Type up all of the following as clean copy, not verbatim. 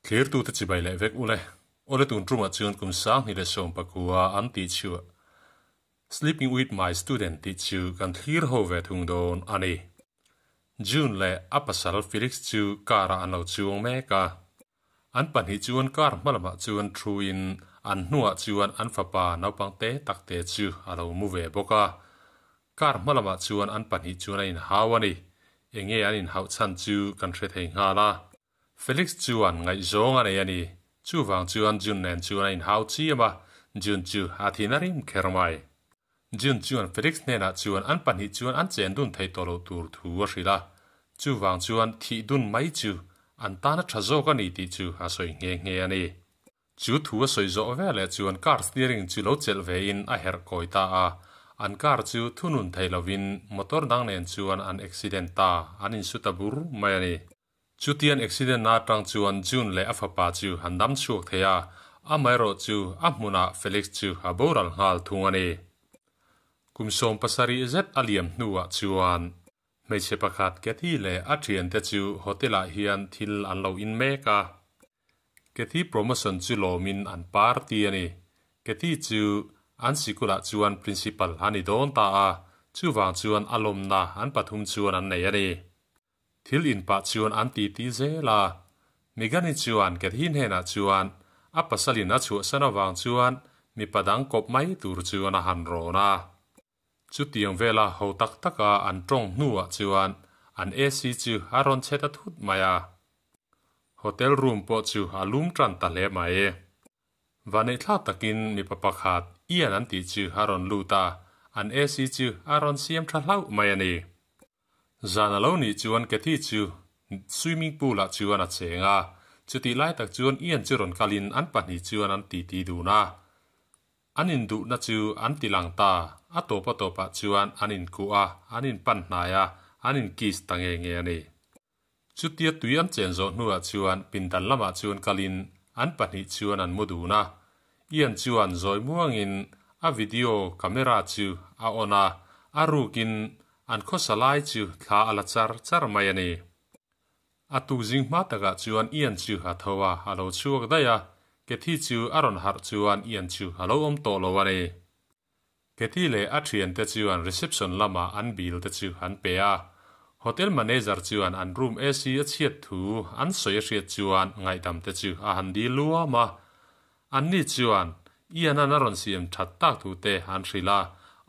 Thlirtute chibai leh vek ule. Awle tun tumah chuan kum 2019 an tih chhuah Sleeping with my student tih chu kan thlir ho ve thung dawn a ni. June leh a pasal Felix chu car ah an lo chuang mek a. An pahnih chuan car hma lamah chuan thu in an hnuah chuan an fapa naupang te tak te chu a lo mu ve bawk a. Car hma lamah chuan an pahnih chuan a inhau a ni. Enge an inhauh chhan chu kan hre thei nghal a. Felix chuan ngaihzawng a nei a ni. Chuvang chuan June nen chuan a inhau chiam a, June chu a thin a rim kher mai. June chuan Felix hnenah chuan an pahnih chuan an chen dun thei tawh loh tur thu a hrilh a, chuvang chuan thih dun mai chu an tan a tha zawk a ni tih chu a sawi nghe nghe a ni. Chu thu a sawi zawh veleh chuan car steering chu lo chelh vein a herh kawi ta a, an car chu thunun thei lovin motor dang nen chuan an accident ta, an insu ta bur mai a ni. Chutian accident na atang chuan June leh a fapa chu han dam chhuak thei a, amaherawh chu a hmunah Felix chu a boral nghal thung a ni. Kum 70 zet a liam hnuah chuan hmeichhe pakhat Kathy leh a thiante chu hotel ah hian thil an lo in mek a. Kathy promotion chu lawmin an party a ni. Kathy chu an sikulah chuan principal a ni dawn ta a, chuvang chuan a lawmna an pathum chuan an nei a ni. Thil in pah chuan an ti ti zel a. Meghan-i chuan Kathy hnenah chuan a pasalin a chhuahsan avang chuan mipa dang kawp mai tur chuan a han rawn a. Chutiang vela ho tak taka an tawng hnuah chuan an AC chu a rawn chhe ta thut mai a. Hotel room pawh chu a lum tan ta hle mai. Vaneihthlak takin mipa pakhat Ian an tih chu a rawn lut a, an AC chu a rawn siam tha hlauh mai a ni. Zan a lo nih chuan Kathy chu swimming pool ah chuan a cheng a, chutih lai tak chuan Ian chu rawn kalin an pahnih chuan an titi dun a. An induhna chu an ti lang ta, a tawp a tawpah chuan an inkuh a, an inpan hnai a, an inkiss ta nge nge a ni. Chutia tui an chen zawh hnuah chuan pindan lamah chuan kalin an pahnih chuan an mu dun a. Ian chuan zawi muangin a video camera chu a on a, a rukin an khawsa lai chu thla a la char char mai a ni. A tukzing hma takah chuan Ian chu a tho a, a lo chhuak daih a, Kathy chu a rawn harh chuan Ian chu a lo awm tawh lo a ni. Kathy leh a thiante chuan reception lamah an bill te chu an pe a. Hotel manager chuan an room AC a chhiat thu an sawi a hriat chuan ngaihdam te chu a han dil luam a. Anni chuan Ian-a'n a rawn siam that tak thu te an hrilh a,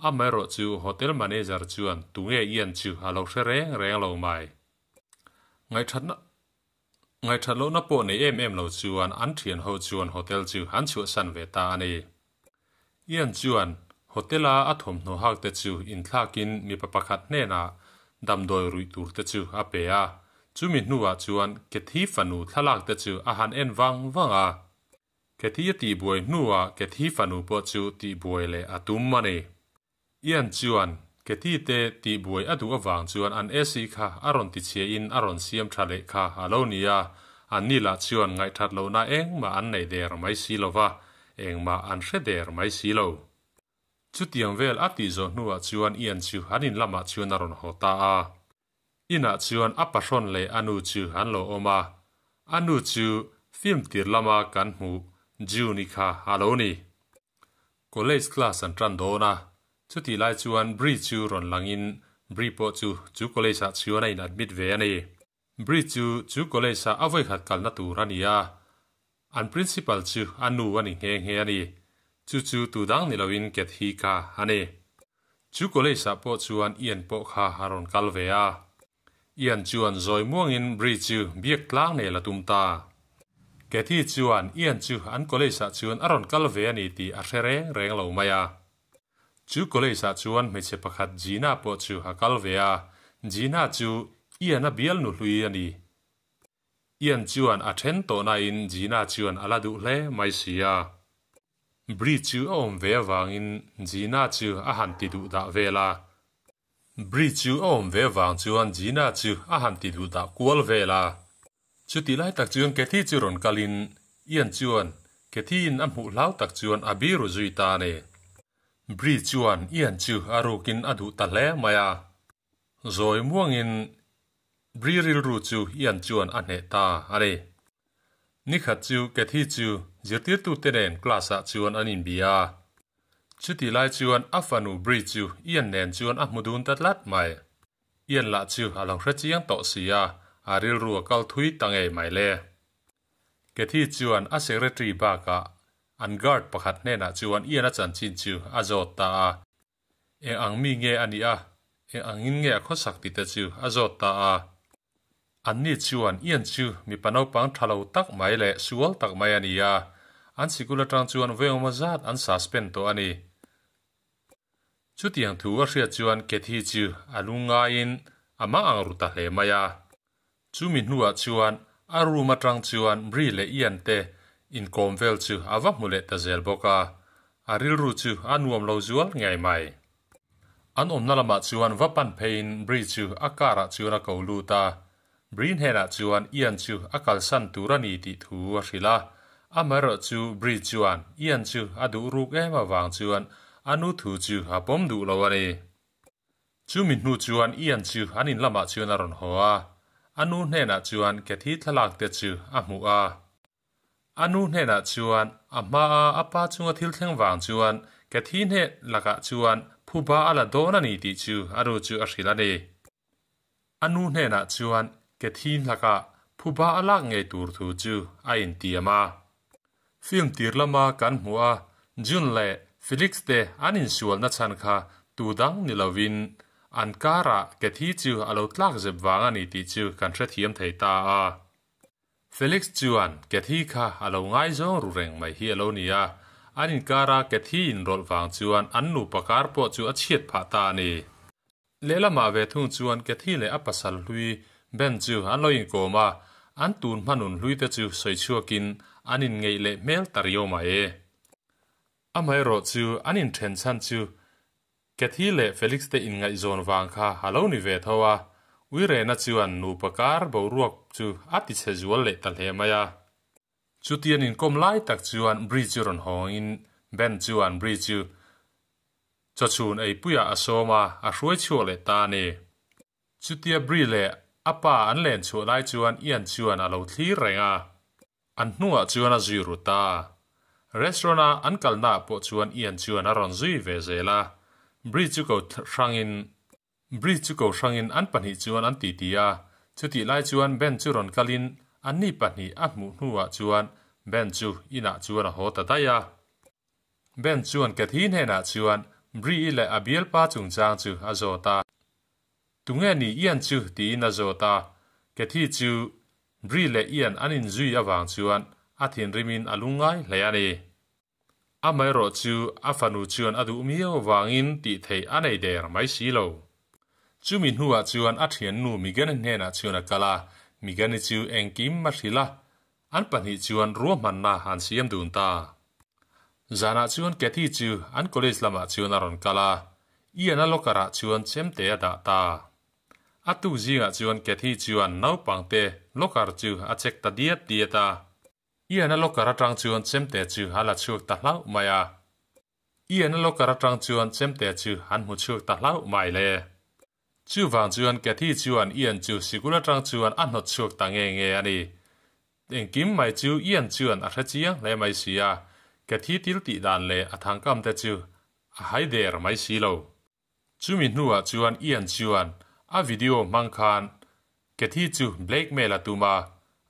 amaherawh chu hotel manager chuan tunge Ian chu a lo hre reng reng lo mai. Ngaihthatna Ngaihthat lohna pawh nei em em lo chuan an thian ho chuan hotel chu an chhuahsan ve ta a ni. Ian chuan hotel-a a thawmhnaw hak te chu inthlakin mipa pakhat hnenah damdawi ruih tur te chu a pe a, chumi hnuah chuan Kathy fanu thlalak te chu a han en vang vang a. Kathy a tihbuai hnuah Kathy fanu pawh chu tihbuai leh a tum a ni. Ian chuan Kathy te tihbuai a duh avang chuan an AC kha a rawn tichhiain a rawn siam tha leh kha a lo ni a, anni lah chuan ngaihthat lohna engmah an nei der mai si lo va, engmah an hre der mai si lo. Chutiang vel a tih zawh hnuah chuan Ian chu an in lamah chuan a rawn haw ta a. Inah chuan a pahrawn leh a nu chu an lo awm a, a nu chu film tir lama kan hmuh June-i kha a lo ni. College class an tan dawn a, chutih lai chuan Brie chu rawn langin Brie pawh chu chu college ah chuan a in admit ve a ni. Brie chu chu college ah a vawikhat kalna tur a ni a, an principal chu a nu a ni nghe nghe a ni. Chu chu tu dang ni loin Kathy kha a ni. Chu college ah pawh chuan Ian pawh kha a rawn kal ve a. Ian chuan zawi muangin Brie chu biak tlang nel a tum ta. Kathy chuan Ian chu an college ah chuan a rawn kal ve a ni tih a hre reng reng lo mai a. Chu college ah chuan hmeichhe pakhat Gina pawh chu a kal ve a, Gina chu Ian a bialnu hlui a ni. Ian chuan a then tawh nain Gina chuan a la duh hle mai si a. Brie chu a awm ve avangin Gina chu a han ti duh dah vel a. Brie chu a awm ve avang chuan Gina chu a han ti duh dah kual vel a. Chutih lai tak chuan Kathy chu rawn kalin Ian chuan Kathy-in a hmuh hlau tak chuan a biru zui ta a ni. Brie chuan Ian chu a rukin a duh ta hle mai a. Zawi muangin Brie rilru chu Ian chuan a hneh ta a ni. Nikhat chu Cathy chu zirtirtute nen class ah chuan an inbia a. Chutih lai chuan a fanu Brie chu Ian nen chuan a hmu dun ta tlat mai. Ian lah chu a lo hre chiang tawh si a, a rilru a kal thui ta ngei mai le. Cathy chuan a secretary bakah an guard pakhat hnenah chuan Ian a chanchin chu a zawt ta a. Eng ang mi nge a nih a, eng angin nge a khawsak tih te chu a zawt ta a. Anni chuan Ian chu mipa naupang tha lo tak mai leh sual tak mai a ni a, an sikul atang chuan vawengemaw zat an suspend tawh a ni. Chutiang thu a hriat chuan Cathy chu a lungngaiin a mang ang ru ta hle mai a. Chumi hnuah chuan a room atang chuan Brie leh Ian te inkawm vel chu a va hmu leh ta zel bawk a, a rilru chu a nuam lo zual ngei mai. An awmna lamah chuan va pan pheiin Brie chu a car ah chuan a ko lut a, Brie hnenah chuan Ian chu a kalsan tur a ni tih thu a hrilh a, amaherawh chu Brie chuan Ian chu a duh ruk em avang chuan a nu thu chu a pawm duh lo a ni. Chumi hnu chuan Ian chu an in lamah chuan a rawn haw a, a nu hnenah chuan Cathy thlalak te chu a hmuh a. A nu hnenah chuan a hmaa a pa chunga thil thleng vang chuan Cathy hne lakah chuan phuba a la dawn a ni tih chu a nu chu a hrilh a ni. A nu hnenah chuan Cathy hlakah phuba a lak ngei tur thu chu a intiam a. Film tir lama kan hmuh a, June leh Felix te an insualna chhan kha tu dang ni lovin an karah Cathy chu a lo tlak zep vang a ni tih chu kan hrethiam thei ta a. Felix chuan Cathy kha a lo ngaizawng ru reng mai hi a lo ni a, an inkara Cathy inrawlh vang chuan an nupa kar pawh chu a chhiat phah ta a ni. Lehlamah ve thung chuan Cathy leh a pasal hlui Ben chu an lo inkawm a, an tun hmanun hlui te chu sawi chhuakin an inngeih leh hmel ta riau mai. Amaherawh chu an inthen chhan chu Cathy leh Felix te inngaihzawn vang kha a lo ni ve tho a, Uirena chuan nupa kar boruak chu a tichhe zual leh ta hle mai a. Chutian inkawm lai tak chuan Brie chu rawn hawngin Ben chuan Brie chu chawchhun eipuiah a sawm a, a hruai chhuak leh ta a ni. Chutia Brie leh a pa an len chhuah lai chuan Ian chuan a lo thlir reng a. An hnungah chuan a zui ru ta. Restaurant a an kalnaah pawh chuan Ian chuan a rawn zui ve zel a. Brie chu ko hrangin Brie chu ko hrangin an pahnih chuan an titi a. Chutih lai chuan Ben chu rawn kalin anni pahnih a hmuh hnuah chuan Ben chu inah chuan a haw ta daih a. Ben chuan Cathy hnenah chuan Brie-i leh a bialpa chungchang chu a zawt a. Tunge ni Ian chu? tiin a zawt a. Cathy chu Brie leh Ian an inzui avang chuan a thinrimin a lungngai hle a ni. Amaherawh chu a fanu chuan a duh miau avangin tih theih a nei der mai si lo. Chumi hnuah chuan a thiannu Megan-i hnenah chuan a kal a, Megan-i chu engkim a hrilh a, An pahnih chuan ruahmanna an siam dun ta. Zanah chuan Cathy chu an college lamah chuan a rawn kal a, Ian-a locker ah chuan chemte a dah ta. A tuk zingah chuan Cathy chuan naupangte locker chu a check ta diat diat a. Ian-a locker atang chuan chemte chu a la chhuak ta hlauh mai a. Ian-a locker atang chuan chemte chu an hmu chhuak ta hlauh mai le. Chuvang chuan Cathy chuan Ian chu sikul atang chuan a hnawt chhuak ta nge nge a ni. Engkim mai chu Ian chuan a hre chiang hle mai si a, Cathy til tih dan leh a thangkam te chu a hai der mai si lo. Chumi hnuah chuan Ian chuan a video hmang khan Cathy chu blackmail a tum a,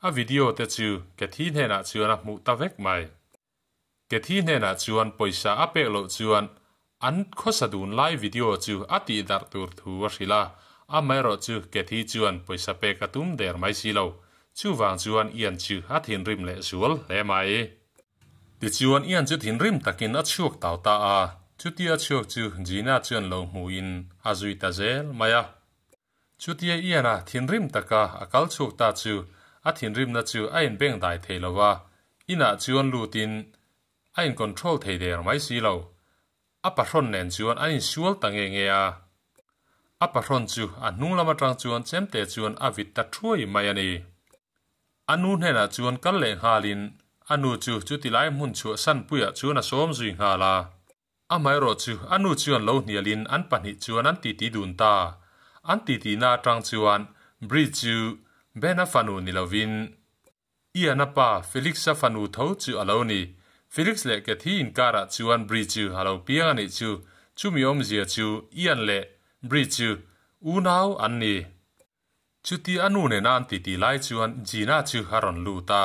a video te chu Cathy hnenah chuan a hmuh ta vek mai. Cathy hnenah chuan pawisa a pek loh chuan an khawsa dun lai video chu a tih darh tur thu a hrilh a, amaherawh chu Cathy chuan pawisa pek a tum der mai si lo. Chuvang chuan Ian chu a thinrim leh zual hle mai. Tichuan Ian chu thinrim takin a chhuak tau ta a, chutia chhuak chu Gina chuan lo hmuhin a zui ta zel mai a. Chutia Ian-a thinrim taka a kal chhuak ta chu a thinrimna chu a inbeng dai thei lo va, inah chuan lutin a in-control thei der mai si lo. A pahrawn nen chuan an insual ta nge nge a. A pahrawn chu a hnung lam atang chuan chemte chuan a vit ta thuai mai a ni. A nu hnenah chuan kal leh nghalin a nu chu chuti lai hmun chhuahsan puiah chuan a sawm zui nghal a. Amaherawh chu a nu chuan lo hnialin an pahnih chuan an titi dun ta. An titi na atang chuan Brie chu Ben-a fanu ni lovin Ian-a pa Felix-a fanu tho chu a lo ni. Felix leh Cathy inkarah chuan Brie chu a lo piang a nih chu. Chumi awmzia chu Ian leh Brie chu unau an ni. Chuti a nu nena an titi lai chuan Gina chu a rawn lut a.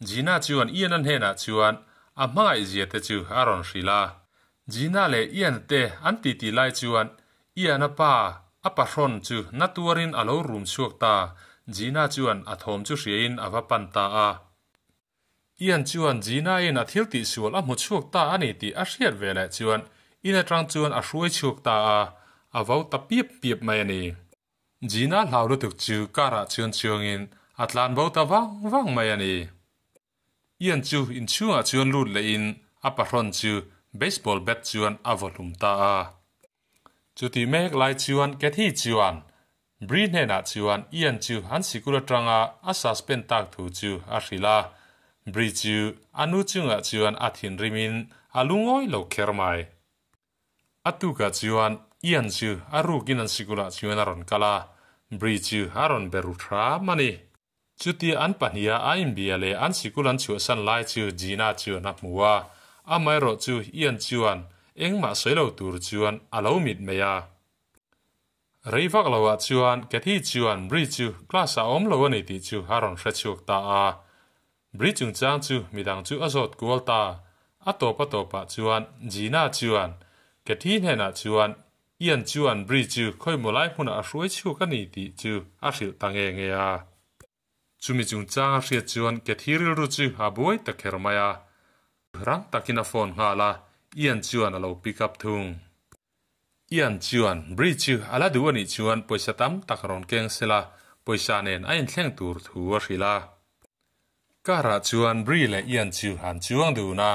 Gina chuan Ian-a hnenah chuan a hmangaihzia te chu a rawn hrilh a. Gina leh Ian te an titi lai chuan Ian-a pa a pahrawn chu na tuarin a lo rum chhuak ta. Gina chuan a thawm chu hriain a va pan ta a. Ian chuan Gina-in a thil tihsual a hmu chhuak ta a ni tih a hriat ve leh chuan in atang chuan a hruai chhuak ta a, a vo ta piap piap mai a ni. Gina hlau lutuk chu car ah chuan chuangin a tlan bo ta vang vang mai a ni. Ian chu inchhungah chuan lut lehin a pahrawn chu baseball bat chuan a vaw hlum ta a. Chutih mek lai chuan Cathy chuan Brie hnenah chuan Ian chu an sikul atanga a suspend tak thu chu a hrilh a. Brie chu a nu chungah chuan a thinrimin a lungawi lo kher mai. A tukah chuan Ian chu a rukin an sikulah chuan a rawn kal a, Brie chu a rawn be ru hram a ni. Chutia an pahniha a inbia leh an sikul an chhuahsan lai chu Gina chuan a hmu a, amaherawh chu Ian chuan engmah sawi lo tur chuan a lo mit mai a. Rei vak loah chuan Cathy chuan Brie chu class ah awm lo a ni tih chu a rawn hre chhuak ta a. Brie chungchang chu midang chu a zawt kual ta. A tawp a tawpah chuan Gina chuan Cathy hnenah chuan Ian chuan Brie chu khawimaw lai hmunah a hruai chhuak a ni tih chu a hrilh ta nge nge a. Chumi chungchang a hriat chuan Cathy rilru chu a buai ta kher mai a. Rang takin a phone nghal a, Ian chuan a lo pick up thung. Ian chuan Brie chu a la duh a nih chuan pawisa tam tak rawn keng sela, pawisa nen a inthleng tur thu a hrilh a. Car ah chuan Brie leh Ian chu an chuang dun a.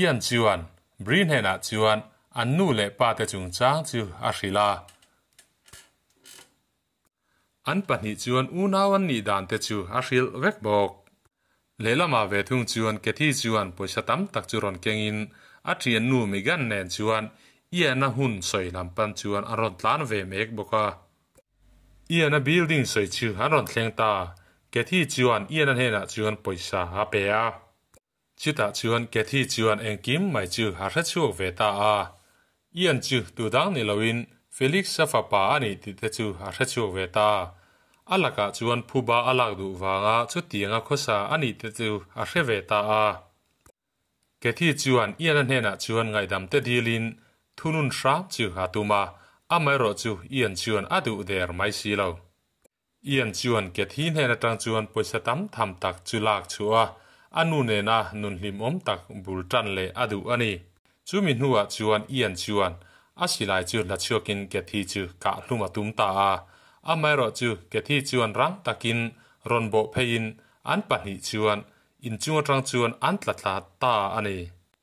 Ian chuan Brie hnenah chuan an nu leh pa te chungchang chu a hrilh a. An pahnih chuan unau an nih dan te chu a hrilh vek bawk. Lehlamah ve thung chuan Cathy chuan pawisa tam tak chu rawn kengin a thiannu Megan nen chuan Ian-a hun sawi lam pan chuan an rawn tlan ve mek bawk a. Ian-a building sawi chu an rawn thleng ta. Cathy chuan Ian-a hnenah chuan pawisa a pe a. Chutah chuan Cathy chuan engkim mai chu a hre chhuak ve ta a. Ian chu tu dang ni loin Felix-a fapa a nih tih te chu a hre chhuak ve ta. A lakah chuan phuba a lak duh vanga chutianga khawsa a nih te chu a hre ve ta a. Cathy chuan Ian-a hnenah chuan ngaihdam te dilin thunun hram chu a tum a, amaherawh chu Ian chuan a duh der mai si lo. Ian chuan Cathy hnen atang chuan pawisa tam tham tak chu lak chhuah a, a nu nena nun hlimawm tak bul tan leh a duh a ni. Chumi hnuah chuan Ian chuan a silai chu hla chhuakin Cathy chu kah hlum a tum ta a. Amaherawh chu Cathy chuan rang takin rawn bawh pheiin an pahnih chuan inchung atang chuan an tla thla ta a ni.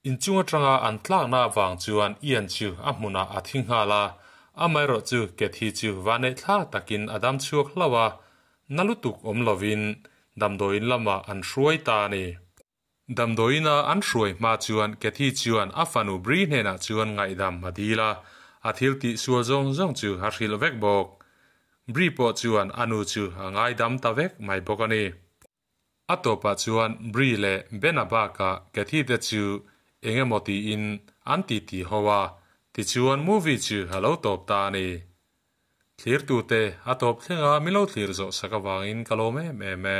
Inchung atanga an tlakna avang chuan Ian chu a hmunah a thi nghal a, amaherawh chu Cathy chu vaneih thla takin a dam chhuak hlauh a, na lutuk awm lovin damdawiin lamah an hruai ta a ni. Damdawiina an hruai hma chuan Cathy chuan a fanu Brie hnenah chuan ngaihdam a dil a, a thil tih sual zawng zawng chu a hrilh vek bawk. Brie pawh chuan a nu chu a ngaidam ta vek mai bawk a ni. A tawpah chuan Brie leh Bena bakah Cathy te chu eng emaw tiin an titi ho a, tichuan movie chu a lo tawp ta a ni. Thlirtute a tawp thlenga min lo thlir zawh sak avangin ka lawm em em e.